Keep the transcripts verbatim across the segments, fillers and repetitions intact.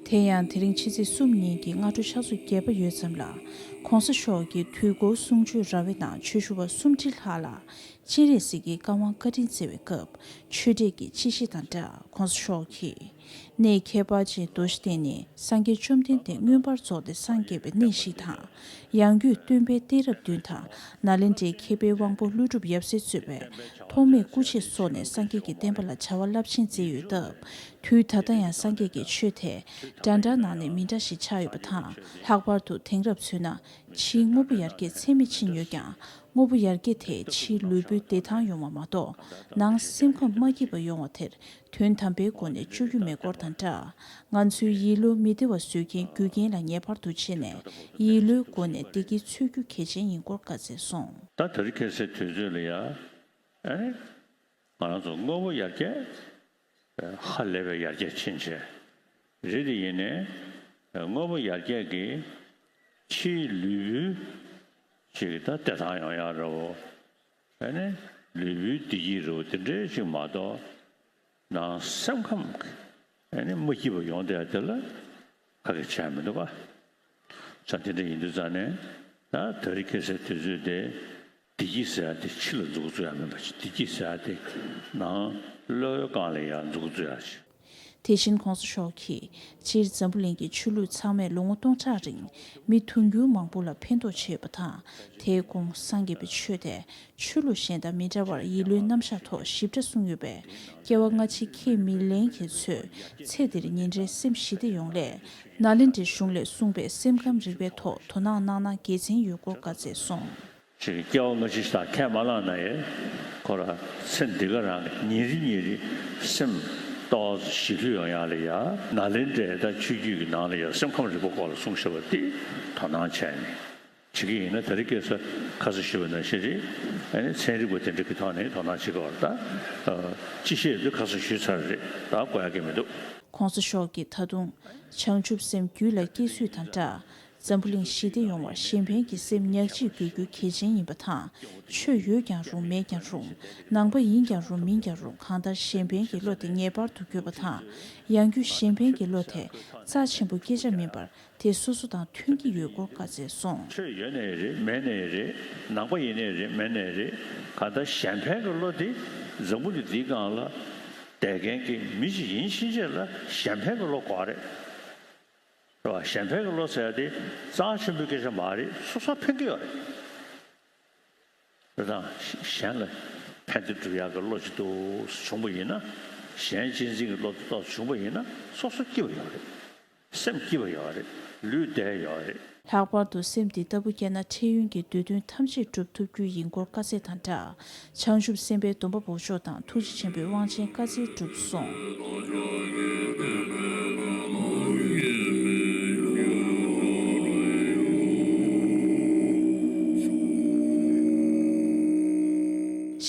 དེ་ཡང་དེ་རིང་ཕྱི་ཚེས་གསུམ་ཉིན་གྱི་སྔ་དྲོ་ཕྱག་ཚོད་བརྒྱད་པ་ཡོལ་ཙམ་ལ། ྋགོང་ས་མཆོག་གིས་དུས་འཁོར་གསུང་ཆོས་ར་བའི་ནང་ཆོས་ཞུ་བ་སུམ་ཁྲི་ལྷག་ལ་སྤྱན་རས་གཟིགས་ཀྱི་བཀའ་དབང་བཀའ་དྲིན་སྩལ་བའི་སྐབས། ཆོས་འབྲེལ་གྱི་སྤྱི་བཤད་དང་སྦྲགས་ྋགོང་ས་མཆོག་གིས། གནས་ཁྱད་པར་ཅན་རྡོ་རྗེ་གདན་ནི་སངས་རྒྱས་བཅོམ་ལྡན་འདས་མངོན་པར་རྫོགས་ཏེ་སངས་རྒྱས་པའི་གནས་ཤིག་དང་། ཡང་སྒོས་སྟོན་པའི་གཏད་རབས་བདུན་དང་། ནཱ་ལེནྡྲའི་མཁས་པའི་དབང་པོ་ཀླུ་སྒྲུབ་ཡབ་སྲས་གཙོས་པའི་ཐོགས་མེད་སྐུ་མཆེད་སོགས་ནས་སངས་རྒྱས་ཀྱི་བསྟན་པ་ལ་བྱ་བ་རླབས་ཆེན་མཛད་ཡོད་སྟབས། དུས་ད་ལྟ་ཡང་སངས་རྒྱས་ཀྱི་ཆོས་དེ་འདྲ་འདྲ་ནང་ནས་མི་འདྲ་ཞིག་ཆགས་ཡོད་པ་དང་། ལྷག་པར་དུ་དེང་རབས་མཚོན་ན། ཕྱིའི་དངོས་པོ་ཡར་རྒྱས་ཚད་མེད་ཕྱིན་ཡོད་ཀྱང་། དངོས་པོ་ཡར་རྒྱས་དེས་ཕྱིའི་ལུས་པོའི་བདེ་ཐང་ཡོང་བ་མ་གཏོགས། ནང་སེམས་ཁམས་མ་སྐྱིད་པ་ཡོང་བ་དེར་དོན་དམ་པའི་སྒོ་ནས་བཅོས་རྒྱུ་མེད་སྐོར་དང་སྦྲགས། ང་ཚོའི་ཡིད་བློ་མི་བདེ་བ་བཟོ་མཁན་རྒྱུ་རྐྱེན་ལ་ངེས་པར་དུ་བྱས་ནས། ཡིད་བློའི་སྒོ་ནས་བདེ་སྐྱིད་འཚོལ་རྒྱུ་གལ་ཆེན་ཡིན་སྐོར་བཀའ་སྩལ་སོང་། ད་དེ་རིང་ཁ་སང་དུས་ཚོད་ལ་ཡ། ཨ་ནི། ང་རང་ཚོ་དངོས་པོ་ཡར་རྒྱས། ཧ་ལས་པའི་ཡར་རྒྱས་ཕྱིན་བྱས། རེད་དེ་ཡིན་ནའི། དངོས་པོ་ཡར་རྒྱས་ཀྱིས་ཕྱིའི་ལུས་པོའི་ཅིག་ད་བདེ་ཐང་ཡོང་ཡག་རེད་བོ། ཨ་ནི་ལུས་པོའི་བདེ་སྐྱིད་རེད་བོ་དེ་འདྲའི་ཅིག་མ་གཏོགས། ནང་སེམས་ཁམས་ཨ་ནི་མ་སྐྱིད་པ་ཡོང་བསྡད་ཡག་དེ་ལ་ཁ་གཏད་བྱས་མི་འདུག་ག་ས་དེ་འདྲ་ཡིན་དུས་ཙང་ནས་ད་དེ་རིང་ཁ་སང་དུས་ཚོད་དེ། བདེ་སྐྱིད་ཟེར་ཡ་དེ་ཕྱི་ལ་འཛུགས་བཙུགས་ཡ་མིན་པ་ཞིག་བདེ་སྐྱིད་ཟེར་ཡ་དེ་ནང་བློའི་སྒང་ལ་ཡང་འཛུགས་བཙུགས་ཡ་ཞིག་དེ་བཞིན་ྋགོང་ས་མཆོག་གིས་སྤྱིར་འཛམ་བུ་གླིང་གི་ཆོས་ལུགས་ཚང་མས་ལོ་ངོ་སྟོང་ཕྲག་རིང་མི་དུང་ཕྱུར་མང་པོ་ལ་ཕན་ཐོགས་བྱས་ཡོད་པ་དང་། དེའི་གོང་སངས་རྒྱས་པའི་ཆོས་དེ་ཆོས་ལུགས་གཞན་དང་མི་འདྲ་བར་ཡིད་བློའི་རྣམ་གཞག་ཐོག་ཞིབ་ཕྲ་གསུངས་ཡོད་པས། སྐྱེ་བ་སྔ་ཕྱི་ཁས་མི་ལེན་མཁན་ཚོས་ཚེ་འདིར་ཉིན་རེའི་སེམས་ཞི་བདེ་ཡོང་སླད། ནཱ་ལེནྡྲའི་གཞུང་ལས་གསུངས་པའི་སེམས་ཁམས་རིག་པའི་ཐོག་དོ་སྣང་གནང་ན་དགེ་མཚན་ཡོད་སྐོར་བཀའ་སྩལ་སོང་། ཅིག་སྐྱེ་བ་སྔ་ཕྱི་ཞིག་དང་ཁས་མ་བླངས་ན་ཡང་ཁོ་ར་ཚེ་འདི་ག་རང་གི་ཉིན་རེ་ཉིན་རེ་སེམས་ཏོག་ཙམ་ཞི་ལྷོད་ཡོང་ཡག་ལ་ཡ་ནཱ་ལེནྡྲའི་ད་ཆོས་བརྒྱུད་ཀྱི་ནང་ལ་ཡ་སེམས་ཁམས་རིག་པ་སྐོར་ལ་གསུངས་བཞག་པ་དེ་དོ་སྣང་བྱས་ནས་བྱེད་ཀྱི་ཡིན་ན། དེ་རིང་ཁ་སང་ཁ་སང་ཞུས་པ་ནང་བཞིན་རེད། ཨ་ནི་ཚན་རིག་པ་དེ་འདྲ་གི་ཐོག་ནས་དོ་སྣང་བྱེད་དགོས་པ་རེད། ད་ཅི་བཤད་དུས་ཁ་སང་ཞུས་ཚར་རེད། ད་གོ་ཡག་གི་མི་འདུག ྋགོང་ས་མཆོག་གིས་ད་དུང་། བྱང་ཆུབ་སེམས་རྒྱུད་ལ་སྐྱེ་ཚུལ་དང་སྦྲགས། འཛམ་བུ་གླིང་ཞི་བདེ་ཡོང་བར་གཞན་ཕན་གྱི་སེམས་ཉག་གཅིག་དགོས་རྒྱུ་གལ་ཆེན་ཡིན་པ་དང་། ཆོས་ཡོད་ཀྱང་རུང་མེད་ཀྱང་རུང་། ནང་པ་ཡིན་ཀྱང་རུང་མིན་ཀྱང་རུང་། གང་ལྟར་གཞན་ཕན་གྱི་བློ་དེ་ངེས་པར་དུ་དགོས་པ་དང་། ཡང་སྒོས་གཞན་ཕན་གྱི་བློ་དེ་རྩ་ཆེན་པོ་སྐད་ཆ་མིན་པར། དེ་སོ་སོ་དང་མཐུན་གྱི་ཡོད་སྐོར་བཀའ་སྩལ་སོང་། ཆོས་ཡོད་ནའི་རེད་མེད་ནའི་རེད། ནང་པ་ཡིན་ནའི་རེད་མེད་ནའི་རེད། གང་ལྟར་གཞན་ཕན་གྱི་བློ་དེ་འཛམ་བུ་གླིང་འདིའི་སྒང་ལ་བསྡད་མཁན་གྱི་མི་ཞིག་ཡིན་ཕྱིན་ཆད་ལ་གཞན་ཕན་གྱི་བློ་དགོས་རེད། རེད་བ། གཞན་ཕན་གྱི་བློ་ཟེར་ཡ་དེ་རྩ་ཆེན་པོའི་སྐད་ཆ་མ་རེད། སོ་སོར་ཕན་གྱི་ཡོད་རེད། རེད་དང་། གཞན་ལ་ཕན་བདེ་སྒྲུབ་ཡག་གི་བློ་ཅིག་འདུག་བྱུང་བ་ཡིན་ན། གཞན་གཅེས་འཛིན་གྱི་བློ་ཏོག་ཙམ་བྱུང་བ་ཡིན་ན་སོ་སོ་སྐྱིད་པ་ཡོད་རེད། སེམས་སྐྱིད་པ་ཡོད་རེད། ལུས་བདེ་ཡོད་རེད། ལྷག་པར་དུ་སེམས་འདི་ལྟ་བུ་སྐྱེས་ན་འཕྲལ་ཡུན་གྱི་འདོད་འདུན་ཐམས་ཅད་འགྲུབ་ཐུབ་རྒྱུ་ཡིན་སྐོར་བཀའ་སྩལ་དང་སྦྲགས། བྱང་ཆུབ་སེམས་དཔའི་སྡོམ་པ་འབོགས་ཆོག་དང་ཐུགས་རྗེ་ཆེན་པོའི་དབང་ཆེན་བཀའ་སྩལ་གྲུབ་སོང་།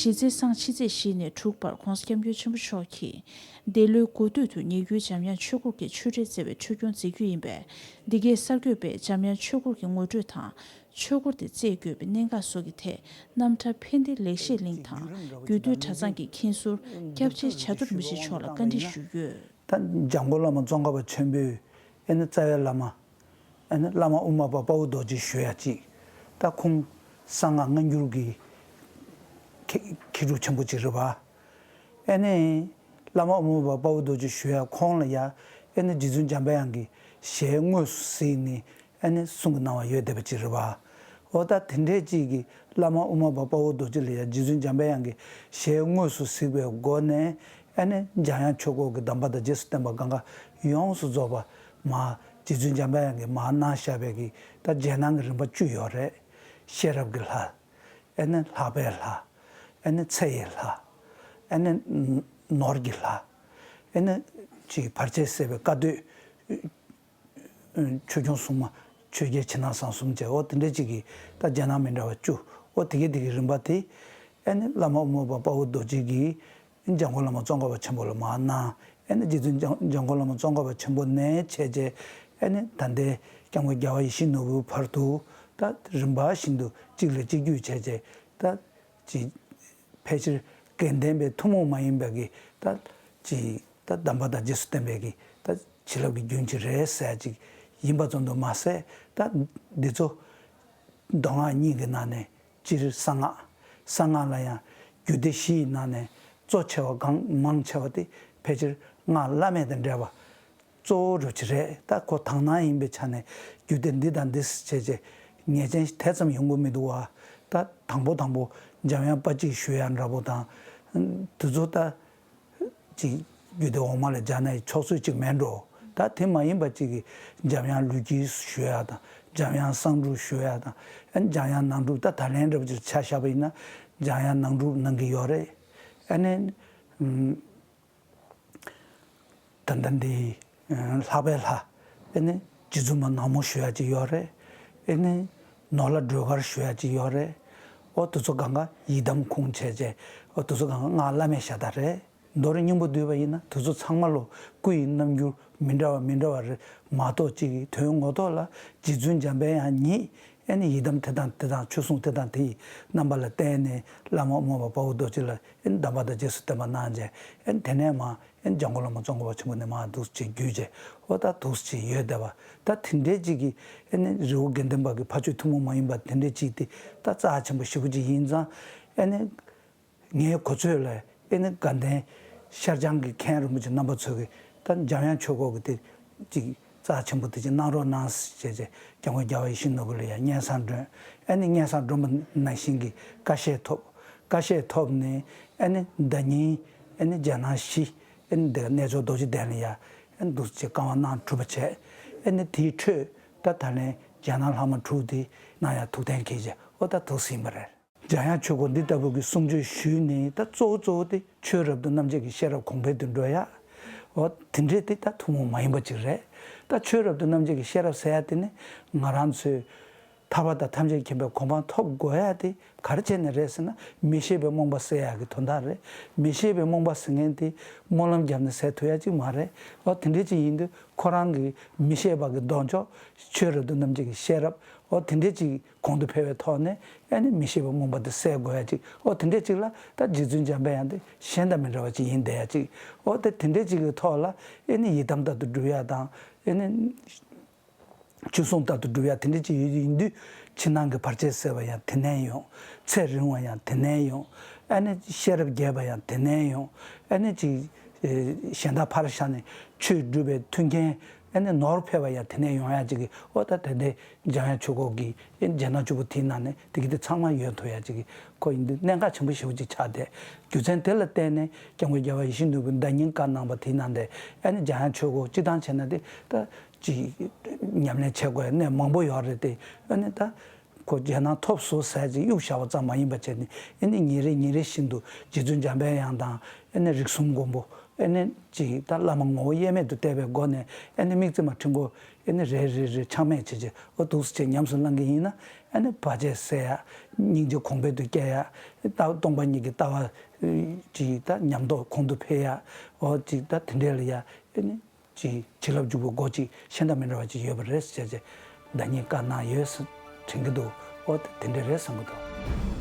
གཞི་རྩའི་སང་ཕྱི་ཚེས་བཞི་ནས་དྲུག་བར་ྋགོང་ས་ྋསྐྱབས་མགོན་ཆེན་པོ་མཆོག་གིས། འདས་ལོའི་འགོ་སྟོད་དུ་ཉེ་ཡུལ་འཇམ་དབྱངས་ཆོས་འཁོར་གྱི་ཆོས་འབྲེལ་བསྩལ་བའི་འཁྲུངས་སྐྱོང་མཛད་རྒྱུ་ཡིན་པས། འདི་གའི་གསར་འགོད་པས་འཇམ་དབྱངས་ཆོས་འཁོར་གྱི་ངོ་སྤྲོད་དང་། ཆོས་འཁོར་དེ་བསྩལ་དགོས་པའི་གནད་འགག་སོགས་ཀྱི་ཐད། རྣམ་གྲྭ་ཕན་བདེ་ལེགས་བཤད་གླིང་དང་། རྒྱུད་སྟོད་གྲྭ་ཚང་གི་མཁན་ཟུར་སྐྱབས་རྗེ་བྱ་རྡོར་མི་ཤེས་མཆོག་ལ་བཀའ་འདྲི་ཞུས་ཡོད། ད་འཇམ་མགོན་བླ་མ་ཙོང་ཁ་པ་ཆེན་པོས་ཨེ་ནི་རྩ་བའི་བླ་མ། ཨེ་ནི་བླ་མ་དབུ་མ་པ་དཔའ་བོ་རྡོ་རྗེ་ཞུ་ཡ་གཅིག་ད་ཁོང་གསང་སྔགས་སྔ་འགྱུར་གྱི་མཁས་མཁས་གྲུབ་ཆེན་པོ་གཅིག་རེད་པ། ཨེ་ནི། བླ་མ་དབུ་མ་པ་དཔའ་བོ་རྡོ་རྗེ་ཞུ་ཡ་ཁོང་ལ་ཡ། ཨེ་ནི་རྗེ་བཙུན་འཇམ་པའི་དབྱངས་ཀྱི་ཞལ་དངོས་སུ་གཟིགས་ནས་ཨེ་ནི་གསུང་གི་གནང་བ་ཡོད་བསྡད་པ་ཅིག་རེད་པ། འོ་ད་དེ་འདྲས་ཅིག་གིས་བླ་མ་དབུ་མ་པ་དཔའ་བོ་རྡོ་རྗེ་ལ་ཡ་རྗེ་བཙུན་འཇམ་པའི་དབྱངས་ཀྱི་ཞལ་དངོས་སུ་གཟིགས་པའི་སྒོ་ནས་ཨེ་ནི་འཇམ་དབྱངས་ཆོས་འཁོར་གྱི་གདམས་པ་དང་རྗེས་སུ་བསྟན་པ་གང་ག་ཡོངས་སུ་རྫོགས་པ་མར་རྗེ་བཙུན་འཇམ་པའི་དབྱངས་ཀྱིས་མར་གནང་བཞག་པའི་གི་ད་རྗེས་གནང་གི་རིམ་པ་བཅུ་ཡོད་རེད། ཤེས་རབ་ཀྱི་ལྷ། ཨེ་ནི་ལྷག་པའི་ལྷ། ཨེ་ནི་ཚེ་ཡི་ལྷ། ཨེ་ནི་ནོར་གྱི་ལྷ། ཨེ་ནི་ཅིག་བར་ཆད་སེལ་བའི་བཀའ་སྡོད། ཆོས་སྐྱོང་སྲུང་མ་ཆོས་རྒྱལ་ཕྱི་ནང་གསང་གསུམ་བཅས་འོ་དེ་འདྲ་ཅིག་གི་ད་རྗེས་གནང་མི་འདྲ་བ་བཅུ། འོ་དེ་གའི་དེ་གི་རིམ་པ་དེ། ཨེ་ནི་བླ་མ་དབུ་མ་པ་དཔའ་བོ་རྡོ་རྗེ་གིས། འཇམ་མགོན་བླ་མ་ཙོང་ཁ་པ་ཆེན་པོ་ལ་མར་གནང་། ཨེ་ནི་རྗེ་བཙུན་འཇམ་འཇམ་མགོན་བླ་མ་ཙོང་ཁ་པ་ཆེན་པོ་ནས་བྱས་རྗེས་ཨེ་ནི་ད་ལྟའི་སྐྱབས་མགོན་རྒྱལ་བ་ཡིད་བཞིན་ནོར་བུའི་བར་དུ་ད་རིམ་པ་བཞིན་དུ་གཅིག་ལ་གཅིག་བརྒྱུད་བྱས་རྗེས་ད་ཅིག་ཕལ་ཆེར་དགེ་ལྡན་པའི་ཐུན་མོང་མ་ཡིན་པའི་གི་ད་ཅིག་ད་གདམས་པ་དང་རྗེས་སུ་བསྟན་པའི་གི་ད་ བྱིན་རླབས་ཀྱི་རྒྱུན་ཅིག་རེད་ཟེར་ཅིག་ཡིན་པ་ཙམ་དུ་མ་ཟད། ད་འདི་ཚོ་མདོ་སྔགས་གཉིས་ཀྱི་ནང་ནས་སྤྱིར་གསང་སྔགས། གསང་སྔགས་ལ་ཡང་རྒྱུད་སྡེ་བཞི་ཡི་ནང་ནས་གཙོ་ཆེ་བ་གང་མང་ཆེ་བ་དེ་ཕལ་ཆེར་སྔགས་བླ་མེད་དང་འབྲེལ་བ་གཙོ་བོ་རུ་ཅིག་རེད། ད་ཁོ་དག་སྣང་ཡིན་པའི་ཆ་ནས་རྒྱུད་སྡེ་འདི་དང་འདི་བྱས་རྗེས་ངེས་ཅན་དེ་ཙམ་ཡོང་གི་མི་འདུག་བ། ད་དང་པོ་དང་པོ་འཇམ་དབྱངས་དཔལ་གཅིག་ཞུ་ཡ་འདྲ་པོ་དང་། དེ་ཚོ་ད་ཅིག་རྒྱུད་སྡེ་འོག་མ་ལ་སྦྱར་ན་ཡི་ཕྱོགས་ཚོད་ཅིག་མེད་འགྲོ། ད་དེ་མ་ཡིན་པ་ཅིག་གིས་འཇམ་དབྱངས་ལུས་དཀྱིལ་ཞུ་ཡ་དང་། འཇམ་དབྱངས་གསང་སྒྲུབ་ཞུ་ཡ་དང་། ཨ་ནི་འཇམ་དབྱངས་ནང་སྒྲུབ། ད་ད་ལན་འདྲ་པོ་ཅིག་ཆ་བཞག་པ་ཡིན་ན་འཇམ་དབྱངས་ནང་སྒྲུབ་གནང་གི་ཡོད་རེད། ཨ་ནི། ཨུམ། ད་ལྟ་འདི་ལྷག་པའི་ལྷ། ཨེ་ནི་རྗེ་བཙུན་མ་ནག་མོ་ཞུ་ཡ་ཅིག་ཡོད་རེད། ཨེ་ནི་ནོར་ལྷ་སྒྲོལ་དཀར་ཞུ་ཡ་ཅིག་ཡོད་རེད། ཨོ་དེ་ཚོ་གང་ག་ཡི་དམ་ཁུངས་བྱས་བྱས། ཨོ་དེ་ཚོ་གང་ག་སྔགས་བླ་མེད་ཤ་སྟག་རེད། མདོར་སྙིང་པོ་བསྡུས་པ་ཡིན་ན་དེ་ཚོ་ཚང་མ་ལོ་སྐུ་ཡི་རྣམ་འགྱུར་མི་འདྲ་བ་མི་འདྲ་བ་རེད་མ་གཏོགས། གཅིག་གི་དོན་ངོ་ཐོག་ལ་རྗེ་བཙུན་འཇམ་དཔལ་དབྱངས་ཉིད། ཨེ་ནི་ཡི་དམ་དེ་དང་དེ་དང་ཆོས་སྲུང་དེ་དང་དེ་ཡི་རྣམ་པ་ལ་བརྟེན་ནས་བླ་མ་རྨོངས་པ་དཔའ་བོ་རྡོ་རྗེ་ལ་ཨེ་ནི་གདམས་པ་དང་རྗེས་སུ་བསྟན་པ་གནང་བྱས། ཨེ་ནི་དེ་ནས་མ་ཨེ་ནི་འཇམ་མགོན་བླ་མ་ཙོང་ཁ་པ་ཆེན་པོ་ནས་མ་འདུག་ཅིག་བརྒྱུད་བྱས། ཨོ་ད་འདུག་ཅིག་ཡོད་བསྡད་པ། ད་དེ་འདྲའི་ཅིག་གི་ཨེ་ནི་རི་བོ་དགེ་ལྡན་པ་གི་ཕ་ཆོས་ཐུན་མོང་མ་ཡིན་པ་དེ་འདྲའི་ཅིག་དེ་ད་རྩ་ཆེན་པོ་ཞེ་པོ་ཅིག་ཡིན་ཙང་། ཨེ་ནི། ངའི་གོ་ཚོད་ལ་ཨེ་ནི་དགའ་ལྡན་ཤར་བྱང་གི་མཁན་རིན་པོ་ཆེ་རྣམ་པ་ཚོ་གིས་ད་འཇམ་དབྱངས་ཆོས་སྐོར་གྱི་དེ་ཅིག་རྩ་ཆེན་པོ་དེ་ཅིག་གནང་རོགས་གནང་ཞེས་བྱས། སྐྱབས་མགོན་རྒྱལ་བ་ཡིད་བཞིན་ནོར་བུ་ལ་ཡང་སྙན་སེང་སྒྲོན། ཨེ་ནི་སྙན་སེང་སྒྲོན་པ་ནང་བཞིན་གྱི་བཀའ་བཤད་ཐོབ། བཀའ་བཤད་ཐོབ་ནས་ཨེ་ནི་ཟླ་ཉིན་ཨེ་ནི་རྒྱ་ནག་གཞི་ཨེ་ནི་འདི་ག་རྣལ་འབྱོར་རྡོ་རྗེ་གདན་ལ་ཡ་ཨེ་ནི་འདུག་ཅིག་བསྐང་བ་གནང་གྲུབ་པ་བྱས། ཨེ་ནི་དེའི་འཕྲོས་ད་ད་ལན་རྒྱ་ནག་ལྷག་མ་དྲུག་དེ་གནང་ཡ་ཐུགས་གཏན་འཁེལ་བྱས། ཨོ་ད་འདུག་ཟིན་པ་རེད། འཇམ་དབྱངས་ཆོས་སྐོར་འདི་ལྟ་བུ་གི་གསུང་ཆོས་ཞུས་ནས་ད་གཙོ་བོ་གཙོ་བོ་དེ་ཆོས་རབ་ཏུ་རྣམ་འབྱེད་ཀྱི་ཤེས་རབ་གོང་འཕེལ་དུ་འགྲོ་ཡ། འོ་དེ་འདྲས་དེ་ད་ཐུན་མོང་མ་ཡིན་པ་ཅིག་རེད། ད་ཆོས་རབ་ཏུ་རྣམ་འབྱེད་ཀྱི་ཤེས་རབ་ཟེར་ཡ་དེ་ནི་ང་རང་ཚོས་ཐར་པ་དང་ཐམས་ཅད་མཁྱེན་པའི་གོ་འཕང་ཐོབ་དགོས་ཡ་དེ་ག་རེ་བྱས་ནས་རེད་ཟེར་ན། མི་ཤེས་པའི་རྨོངས་པ་སེལ་ཡ་གི་དོན་དག་རེད། མི་ཤེས་པའི་རྨོངས་པ་སེལ་མཁན་དེ་སྨོན་ལམ་བརྒྱབ་ནས་སེལ་ཐུབ་ཡ་ཅིག་མ་རེད། འོ་དེ་འདྲས་ཅིག་ཡིན་དུས་ཁོ་རང་གི་མི་ཤེས་པ་གི་ལྡོག་ཕྱོགས་ཆོས་རབ་ཏུ་རྣམ་འབྱེད་ཀྱི་ཤེས་རབ། འོ་དེ་འདྲས་ཅིག་གོང་དུ་འཕེལ་བའི་ཐོག་ནས་ཨེ་ནི་མི་ཤེས་པའི་རྨོངས་པ་དེ་སེལ་དགོས་ཡ་ཅིག་འོ་དེ་འདྲས་ཅིག་ལ་ད་རྗེ་བཙུན་འཇམ་པའི་དབྱངས་དེ་གཞན་དང་མི་འདྲ་བ་ཅིག་ཡིན་བསྡད་ཡ་ཅིག་འོ་དེ་དེ་འདྲས་ཅིག་གི་ཐོག་ལ་ཨེ་ནི་ཡི་དམ་ལྟར་དུ་སྒྲུབ་ཡ་དང་། ཨེ་ནི་ཆོས་སྲུང་ལྟར་དུ་སྒྲུབ་ཡ་དེ་འདྲས་ཅིག་ཡོད་ཡིན་དུས། ཕྱི་ནང་གི་བར་ཆད་སེལ་བ་ཡང་དེ་ནས་ཡོང་། ཚེ་རིང་བ་ཡང་དེ་ནས་ཡོང་། ཨེ་ནི་ཤེས་རབ་རྒྱས་པ་ཡང་དེ་ནས་ཡོང་། ཨེ་ནི་ཅིག་གཞན་དག་ཕར་བཞག་ནས་ཆོས་སྒྲུབ་པའི་མཐུན་རྐྱེན། ཨེ་ནི་ནོར་འཕེལ་བ་ཡང་དེ་ནས་ཡོང་ཡ་ཅིག་གི་འོ་ད་དེ་འདྲའི་འཇམ་དབྱངས་ཆོས་སྐོར་གྱི་ཨེ་ནི་རྗེས་གནང་བཅུ་པོ་དེའི་ནང་ནས་དེ་གི་དེ་ཚང་མ་ཡོད་ཐུབ་ཡ་ཅིག་གི་ཁོ་ཡིན་དུས་གནད་འགག་ཆེན་པོ་ཞེ་པོ་ཅིག་ཆགས་ཏེ། རྒྱུ་མཚན་དེ་ལ་བརྟེན་ནས་སྐྱབས་མགོན་རྒྱལ་བ་ཡིད་བཞིན་ནོར་བུས་ཟླ་ཉིན་བཀའ་གནང་བ་དེའི་ནང་དེ་ཨེ་ནི་འཇམ་དབྱངས་ཆོས་སྐོར་སྤྱི་བཏང་བྱས་ན་དེ་ད་ཅིག་ཉམས་ལེན་བྱེད་དགོས་ཡ་གནད་མང་པོ་ཡོད་རེད་དེ། ཨེ་ནི་ད། ཁོ་རྗེས་གནང་ཐོབ་སོང་ཟེར་ཅིག་གཡུག་བཞག་པ་ཙམ་མ་ཡིན་པ་བྱས་ནས། ཨེ་ནི་ཉིན་རེ་ཉིན་རེ་བཞིན་དུ་རྗེ་བཙུན་འཇམ་པའི་དབྱངས་དང་། ཨེ་ནི་རིགས་གསུམ་མགོན་པོ། ཨེ་ནི་ཅིག་ད་བླ་མ་ངོ་བོ་དབྱེར་མེད་དུ་བལྟས་པའི་སྒོ་ནས། ཨེ་ནི་དམིགས་བརྩེ་མ་ཕྲེང་སྐོར་ཨེ་ནི་རེ་རེ་རེ་ཆག་མེད་བྱེད་ཅིག་འོ་འདུག་སེ་བྱས་ཉམས་སུ་བླང་གི་ཡིན་ན། ཨེ་ནི་བར་ཆད་སེལ་ཡ། སྙིང་རྗེ་གོང་འཕེལ་དུ་སྐྱེ་ཡ། ད་སྟོང་པ་ཉིད་ཀྱི་ལྟ་བ་ཅིག་ད་ཉམས་རྟོགས་གོང་དུ་འཕེལ་ཡ། འོ་ཅིག་ད་དེ་འདྲས་ལ་ཡ། ཨེ་ནི། ཅིག་བྱིན་རླབས་འཇུག་པའི་སྒོ་ཅིག་གཞན་དང་མི་འདྲ་བ་ཅིག་ཡོད་པ་རེད་ཟེར་བྱས་ཟླ་ཉིན་བཀའ་གནང་ཡོད་ཟེར་དྲན་གྱི་འདུག་འོ་དེ་འདྲ་རེད་བསམ་གྱི་འདུག